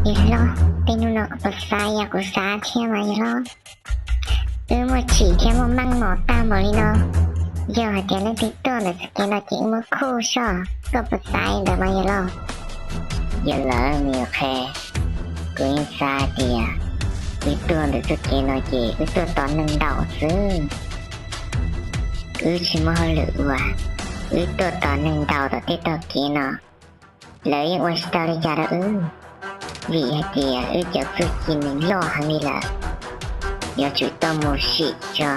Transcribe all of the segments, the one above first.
Yawg hlob, tej hnub no koj puas xav yam kuv xav thiab mas yawg hlob? Wb muaj tsim thiab muaj meej mom tag npaum li no, yog hais tias leej twg tuaj ntawm txoj kev no ces wb muab khuj soj, koj puas xav li ntawd mas yawg hlob? Yawg lawm, me nyuam qhe, kuv yeej xav hais tias wb tuaj ntawm txoj kev no ces wb tuaj tos neeg ntaus xwb. Wb tsis muaj hauj lwm ua, wb tuaj tos neeg ntaus tom tej tog kev no, lawv yeej ua tsis tau li cas rau wb, vim hais tias wb cov txuj ci nws loj heev li lawm. Yuav tsum tau mus sim tso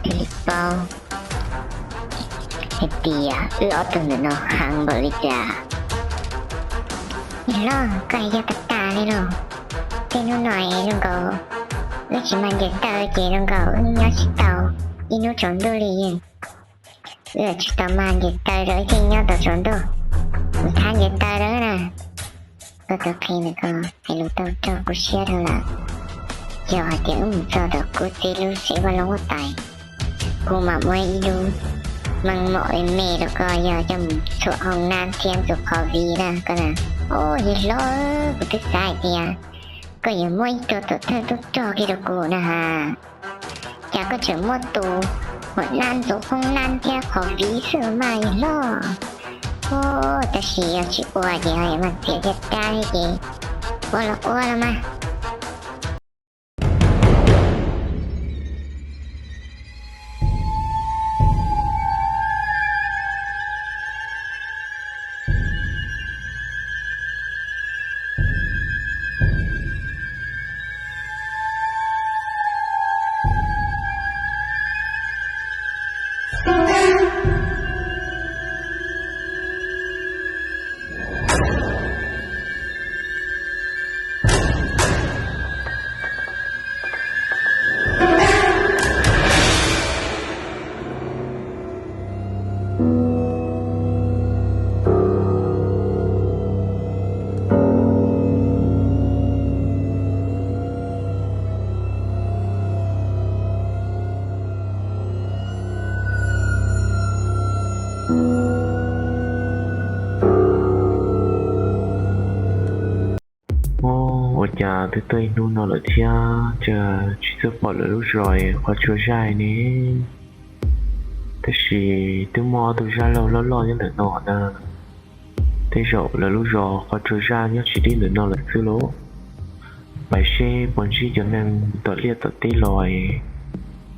thiaj li paub hais tias wb ob tug ntawm no heev npaum li cas. Yawg hlob, koj hais yog tas tas li lauj. Tej hnub no zoo nkaus wb tsis mag ncaws taw ces zoo nkaus wb nyob tsis tau ib hnub tsaus ntuj li. Wb tsis tau mag ncaws taw rau wb thiaj nyob tau tsaus ntuj, mus thab ncaws taw rau na. Koj tus qhe ntawm ko hais lus tau raug kuv siab dhau lawm. Yog hais tias wb mus txog tom kuv txiv lub tsev vaj loog huab tais, kuv mam muab ib lub meej mom me me rau koj, yog coj mus txhuam hauv nab thiab ntxuav qhov viv na koj na. Au yawg hlob, kuv twb xav hais tias koj yuav muab ib tug tuam thawj tub rog kiag rau kuv na has. Cas koj tseem muab tus hauv nab ntxuav hauv nab thiab qhov viv xwb mas yawg hlob. Au, tab sis yog tsis ua ces ho yuav mag txias thiaj tab li ces ua los ua los mas. Ua cas twb tuaj ib hnub no lawm thiab cas tsis txawj pom lawv lub zos qhov tsua zaj ne? Tab sis twb muaj ob tug zaj laug loj loj nyob ntawm no na. Tej zaum lawv lub zos qhov tsua zaj nyob tsis deb ntawm no lawm xwb lauj. Pais seb puas ntsib cov neeg tom liaj tom teb los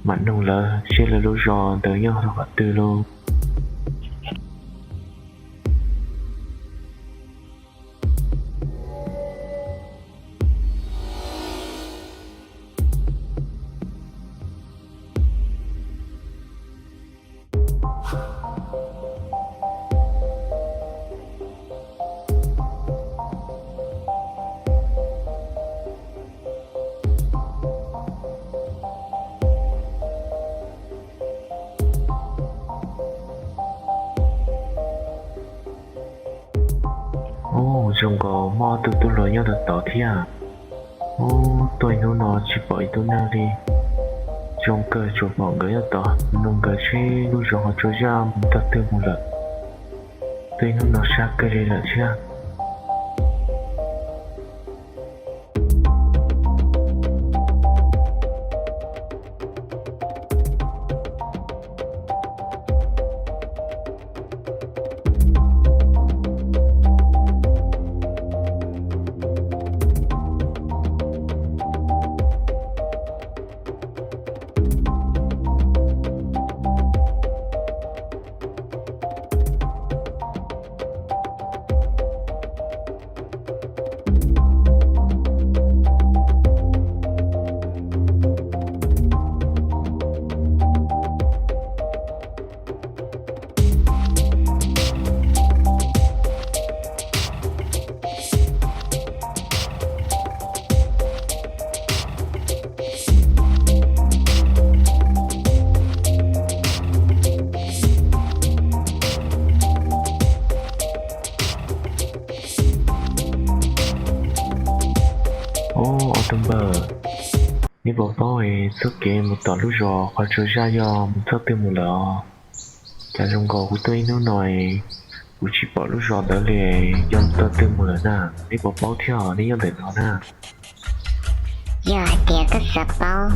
mam noog lawv seb lawv lub zos ntawd nyob rau qhov twg lauj. Ub, zoo nkaus muaj ob tug tub hluas nyob tod tod thiab. Ub, tuaj ib hnub no tsis pom ib tug neeg li. Zoo kawg tsuas pom nkawd nyob tod, mus noog nkawd seb lub zos qhov tsua zaj mus txog twg mus lawm. Tuaj ib hnub no sab kawg li lawm thiab. Ub, ob tug npawg, neb puas paub txoj kev mus tom lub zos qhov tsua zaj yog mus txog twg mus lawm os? Cas zoo nkaus kuv tuaj ib hnub no es Kuv tsis pom lub zos ntawd li, yog tog twg mus lawm na? Neb puas paub thiab, neb nyob ntawm no na? Yog hais tias koj xav paub,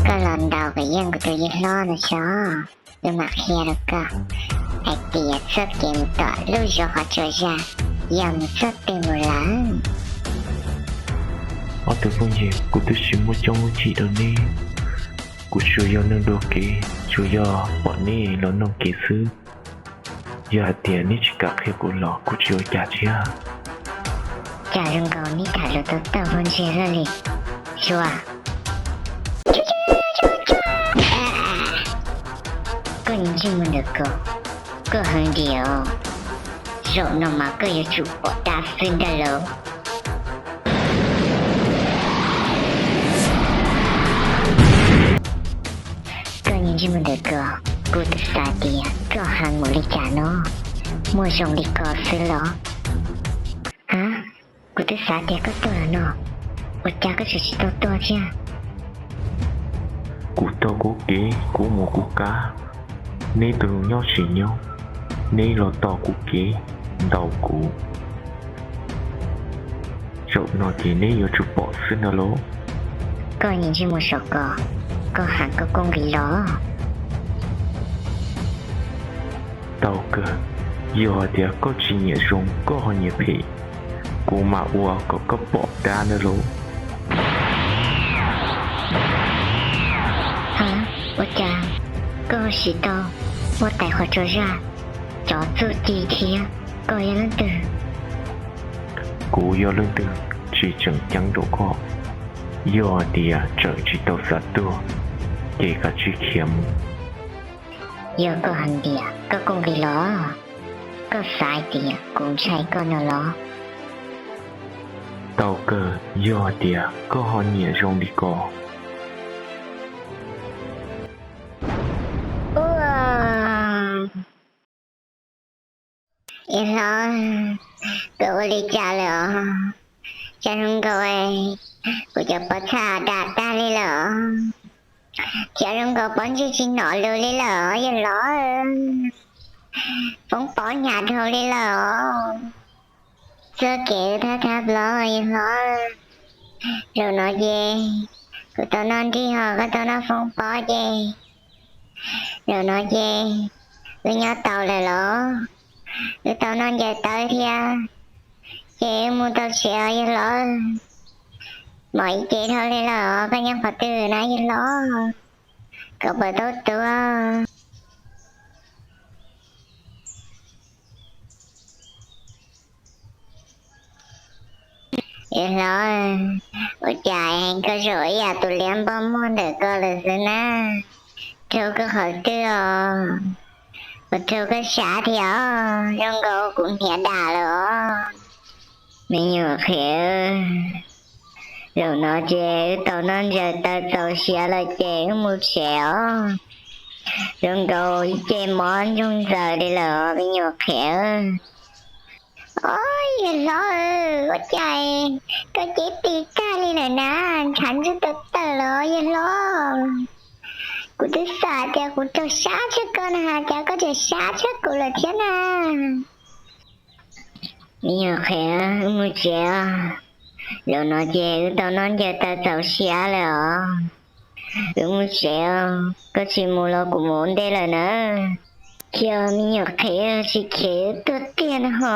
koj los ntaus kom yeej kuv tus yawg hlob no tso, kuv mam qhia rau koj hais tias txoj kev mus tom lub zos qhov tsua zaj yog mus txog twg mus lawm. Ob tug phooj ywg, kuv twb tsis muaj coob muaj chim rau neb, kuv tsuas yog neeg dua kev, tsuas yog pom neb los noog kev xwb. Yog hais tias neb tsis kam qhia kuv los kuv tsis ua cas thiab. Cas zoo nkaus neb tham lus tau tawg phooj ywg loj li. Suav, koj ntsej muag ntawm ko, koj heev diam os. Zaum no mas koj yuav tsum pom dab xwb ntag lauj. Koj ntsej muag ntawm ko, kuv twb xav tias koj heev npaum li cas no, muaj zoo li ko xwb los? Ha, kuv twb xav tias koj tuag lawm no, ua cas koj tseem tsis tau tuag thiab? Kuv taug kuv kev, kuv mus kuv kab, neb tus nyob tsis nyob, neb los taug kuv kev, ntaus kuv. Zaum no ces neb yuav tsum pom xwb ntag lauj. Koj ntsej muag saum ko, koj heev koj kuj nqis los. Tau kawg, yog hais tias koj tsis nyiam zoo koj ho nyiam phem, kuv mam ua kom koj pom dab ntag lauj. Ha, ua cas koj siv tau huab tais qhov tsua zaj cov txuj ci thiab? Koj yog leej twg? Kuv yog leej twg tsis tseem ceeb rau koj. Yog hais tias tseem tsis tau xav tuag, ces kav tsij khiav mus. Yog koj hais tias koj kuj nqis los, koj xav hais tias kuv ntshai koj no los? Tau kawg, yog hais tias koj ho nyiam zoo li ko. Ua, yawg hlob, koj ua li cas lawm os? Cas zoo nkaus kuv cov pob txha dam tag li lawm os? Cas zoo nkaus pob ntseg tsis hnov lus li lawm os yawg hlob? Foob pob hnyav dhau li lawm os. Txoj kev thab thab plaub yawg hlob. Zaum no ces kuv tau noj nrig ho koj tau noj foob pob ces, zaum no ces wb nyob tau lawm los, wb tau noj ncaws tawv thiab, ces wb mus tau tsev os yawg hlob. Mov ib ce dhau li lawm os, koj nyob qhov twg na yawg hlob? Koj puas tau tuag? Yawg hlob, ua cas heev koj zaum ib yam tus liab npoj muag ntawm ko lawm xwb na? Raug koj qhov twg os? Puas raug koj sab thiab os? Zoo nkaus kuv hniav dam lawm os. Me nyuam qhiav, zaum no ces wb tau noj ncaws taw txaus siav lawm ces wb mus tsev os. Zoo nkaus ib ce mob ntsoog ntxaws li lawm os me nyuam qhiav. Os yawg hlob, ua cas koj cev ti tag li lawm na, ntshav ntsuj tawm tawm los yawg hlob. Kuv twb xav tias kuv raug sab tshaj koj na, cas koj tseem sab tshaj kuv lawm thiab na. Me nyuam qhiav, wb mus tsev os. Zaum no ces wb tau noj ncaws taw txaus siav lawm os. Wb mus tsev os, koj tsis mus los kuv mus ua ntej lawm na. Khiav me nyuam qhiav, tsis khiav wb tuag tiag na ho.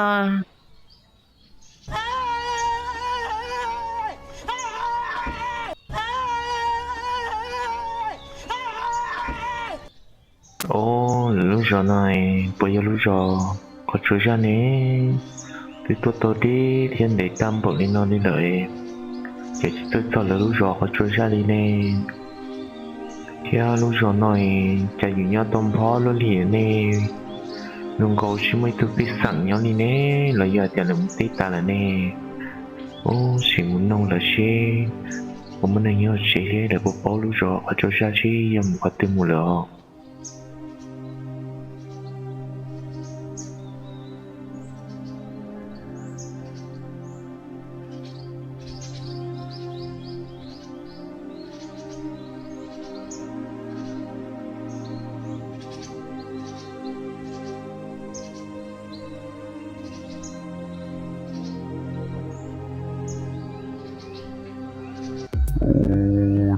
Os, lawv lub zos no puas yog lub zos qhov tsua zaj ne? Twb tuaj tau deb thiab ntev tag npaum li no li lawm, ces tsis tuaj txog lawv lub zos qhov tsua zaj li ne. Thiab lub zos no cas yuav nyob tau nphob luaj li ne? Zoo nkaus tsis muaj ib tug pej xeem nyob li ne, los yog tias lawv mus teb tas lawm ne? Ub, sim mus noog lawv seb puas muaj neeg nyob tsev thiab lawv puas paub lub zos qhov tsua zaj seb yog mus qhov twg mus lawm os.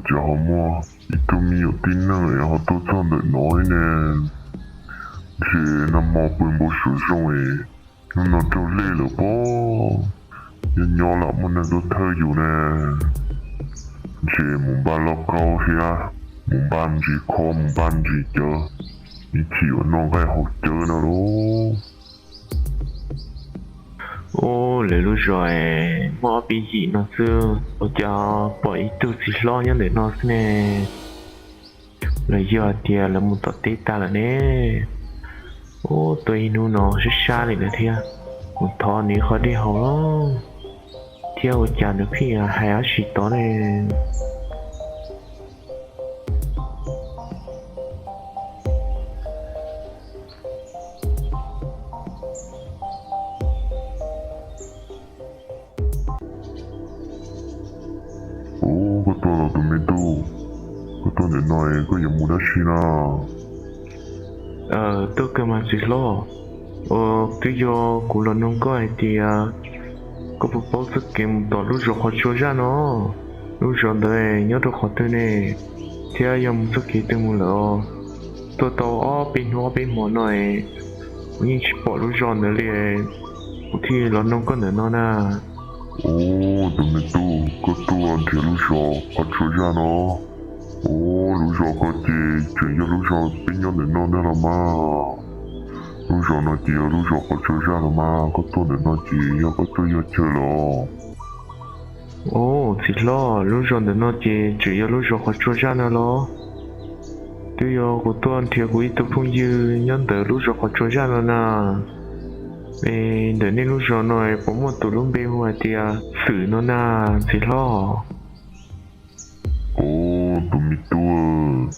Cas ho muaj ib tug me nyuam tib neeg es ho tuaj txog ntawm no ne? Ntshe nag hmo pw npau suav zoo es hnub no raug lej lawm pob. Nyob nyob lam muaj neeg tuaj thawj yus ne. Ntshe mus npaj lauj kaub thiab mus npaj ntsis khob mus npaj ntsis cawv, ib chim uas noj nqaij haus cawv no lauj. Ub, lawv lub zos es muaj ob peb yim no xwb, ua cas pom ib tug txiv hlob nyob ntawm no xwb ne? Los yog hais tias lawv mus tom teb tag lawm ne? Ub, tuaj ib hnub no sab sab li ntawd thiab, mus thov nws qhov dej haus los, thiab ua cas nws pheej hais dab tsi tod ne? Ub, koj tuaj los tus me tub, koj tuaj ntawm no es koj yuav mus dab tsi na? Tuaj kawg mas txiv hlob. Twb yog kuv los noog koj hais tias koj puas paub txoj kev mus tom lub zos qhov tsua zaj no? Lub zos ntawd nyob rau qhov twg ne? Thiab yog mus txoj kev twg mus lawm os? Tuaj tau ob peb hnub ob peb hmo no es kuv yeej tsis pom lub zos ntawd li, kuv thiaj los noog koj ntawm no na. Ub, tus me tub, koj tuaj nrhiav lub zos qhov tsua zaj no? Ub, lub zos ko ces tseem yog lub zos peb nyob ntawm no ntag los mas. Lub zos no ces yog lub zos qhov tsua zaj los mas, koj tuaj ntawm no ces yog koj tuaj yog chaw los? Ub, txiv hlob, lub zos ntawm no ces tseem yog lub zos qhov tsua zaj no los? Twb yog kuv tuaj nrhiav kuv ib tug phooj ywg nyob ntawm lub zos qhov tsua zaj no na. Es ntawm nej lub zos no puas muaj tus lub npe hu hais tias Xwm no na, txiv hlob? Ub, tus me tub,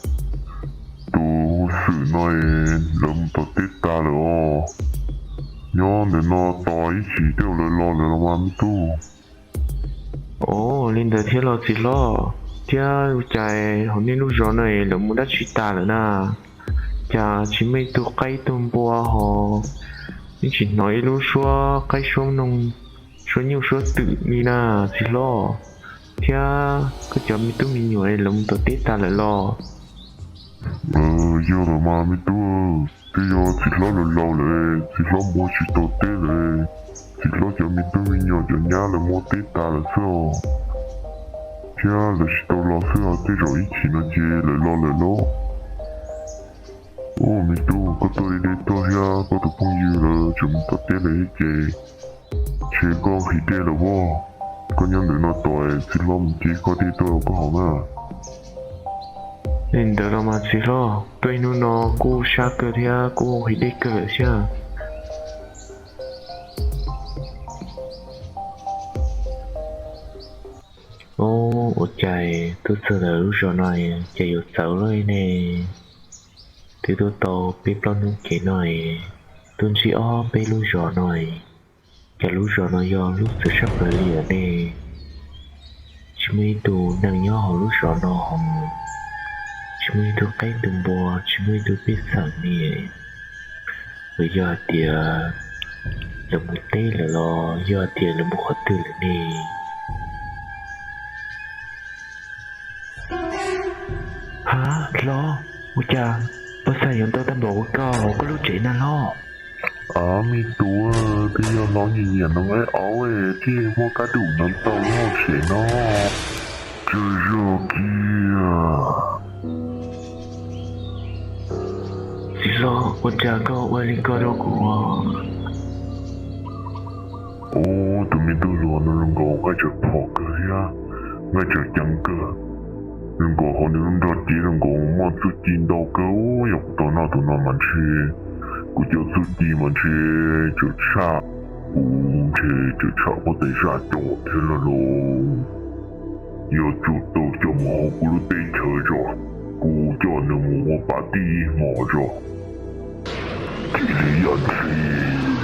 tus hu Xwm no es lawv mus tom teb tas lawm os. Nyob ntawm no tos ib chim tej zaum lawv los lawm los mas me tub. Ov, li ntawd thiab los txiv hlob? Thiab ua cas hauv nej lub zos no es lawv mus dab tsi tas lawm na? Cas tsis muaj ib tug qaib ib tug npua hos, yeej tsis hnov ib lub suab qaib suab noog, suab nyuj suab twm li na txiv hlob? Thiab koj cov me tub me nyuam lawv mus tom teb tas lawm los? Yog los mas me tub, twb yog txiv hlob laus laus lawm, txiv hlob mus ua tsis tau teb lawm, txiv hlob cov me tub me nyuam cov nyab lawv mus ua teb tas lawm xwb os. Thiab lawv tsis tau los xwb os, tej zaum ib chim no ces lawv los lawm lauj. Ub, me tub, koj tuaj deb deb tuaj thiab koj tus phooj ywg lawv tseem mus tom teb lawm thiab ces, ntshe koj nqhis dej lawm pob. Koj nyob ntawm no tos txiv hlob mus ceb koj dej tuaj rau koj haus na. Li ntawd los mas txiv hlob, tuaj ib hnub no kuj sab kawg thiab kuj nqhis dej kawg lawm thiab. Ub, ua cas tuaj txog ntawm lub zos no cas yuav txawv luaj ne? Twb tuaj tau peb plaub hnub kev no, tuaj ntsib ob peb lub zos no, cas lub zos no yog lub txawv tshaj plaws li lawm ne? Tsis muaj ib tug neeg nyob hauv lub zos no hos, tsis muaj ib tug qaib tug npua, tsis muaj ib tug pej xeem li. Los yog hais tias lawv mus teb lawm los yog hais tias lawv mus qhov twg lawm ne? Ha, hlob, ua cas poj xeem yuav ntau tag npaum ua koj hauv koj lub tsev na hlob? Av, me tub, twb yog hlob nyiam nyiam no nqaij aub thiaj muaj kab dum no ntau lub hauv tsev no. Tsaug zog kiag. Txiv hlob, ua cas koj ua li ko rau kuv? Ub, tus me tub hluas no zoo nkaus nqaij tseem phom kawg thiab, nqaij tseem ceev kawg. Zoo nkaus hauv nws lub nrog cev zoo nkaus muaj txuj ci ntau kawg. Yog kuv tau noj tus no mas ntshe kuv cov txuj ci mas ntshe tseem tshaj, kuv ntshe tseem tshaj huab tais zaj coob thiab lauj. Yog tsum tau coj mus hauv kuv lub teb chaws zos, kuv coj nws mus ua pas tij ib hmos zos. Cia li yam ntxhi.